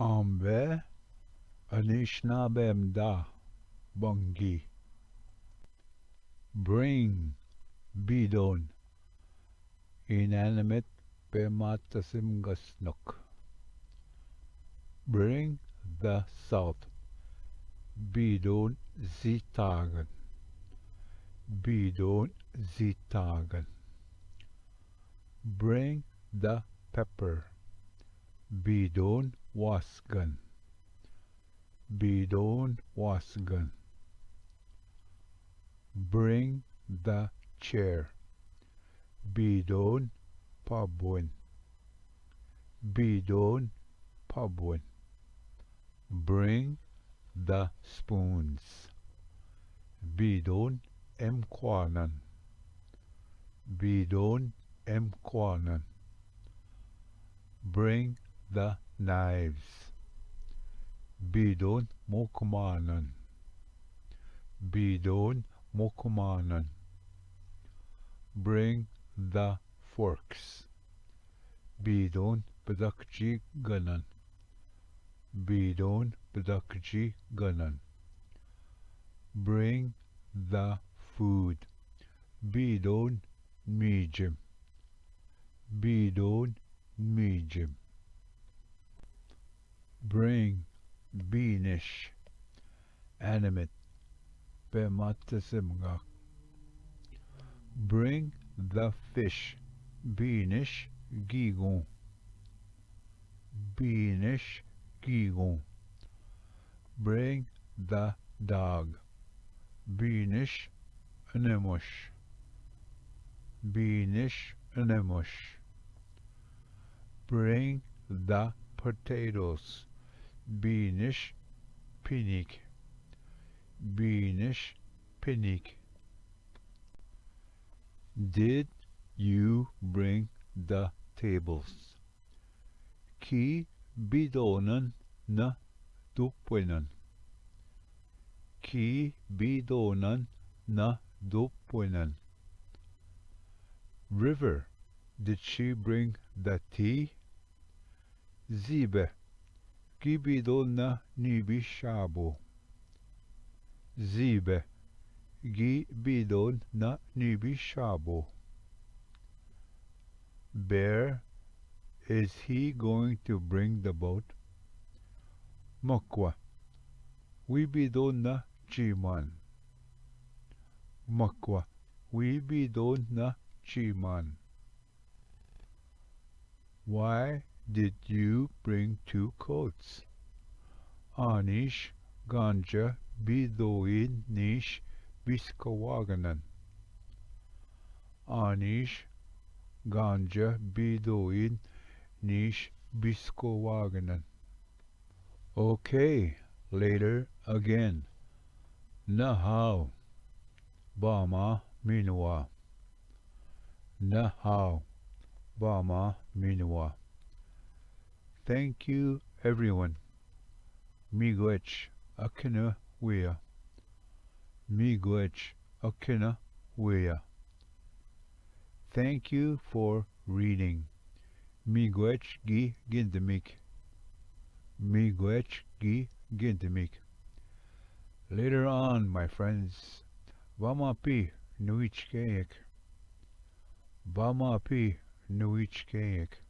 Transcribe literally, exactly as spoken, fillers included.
आम्बे अनिशनाबेमदा बंगी। Bring, बीदोन। Inanimate पेमातसिम गसनुक। Bring the salt, बीदोन जीतागन। बीदोन जीतागन। Bring the pepper, बीदोन वासगन। बीदोन वासगन। Bring the chair, बीदोन पाबोन। बीदोन पाबोन। Bring the spoons, बीदोन एम क्वानन। बीदोन एम क्वानन। Bring the knives, बीदोन मुकमानन। बीदोन मुकमानन। Bring the forks, बीदोन पदकची गनन। बीदोन पदकची गनन। Bring the food, बीदोन मीजिम। बीदोन मीजिम। Bring, बीनिश। Animate, पेमातसिम गसनुक। Bring the fish, बीनिश गीगों। बीनिश गीगों। Bring the dog, बीनिश अनेमुश। बीनिश अनेमुश। Bring the potatoes, बीनिश पिनिक। बीनिश पिनिक। Did you bring the tables? की बीदोनन न दुपनन? की बीदोनन न दुपनन? River, did she bring the tea? जीबे, की बीदोन न नीबी शाबो? जीबे, की बीदोन न नीबी शाबो? Bear, is he going to bring the boat? मकुआ, वी बीदोन न चीमान? मकुआ, वी बीदोन न चीमान? Why did you bring two coats? आनीश गांजा बीदोइन नीश बिस्कवागनन। आनीश गांजा बीदोइन नीश बिस्कवागनन। Okay, later again. नहाव, बामा मिनवा। नहाव, बामा मिनवा। Thank you, everyone. Miigwech, akina wea. Miigwech, akina wea. Thank you for reading. Miigwech gi gindmik. Miigwech gi gindmik. Later on, my friends. Vama pi nuich keyek. Vama pi nuich keyek.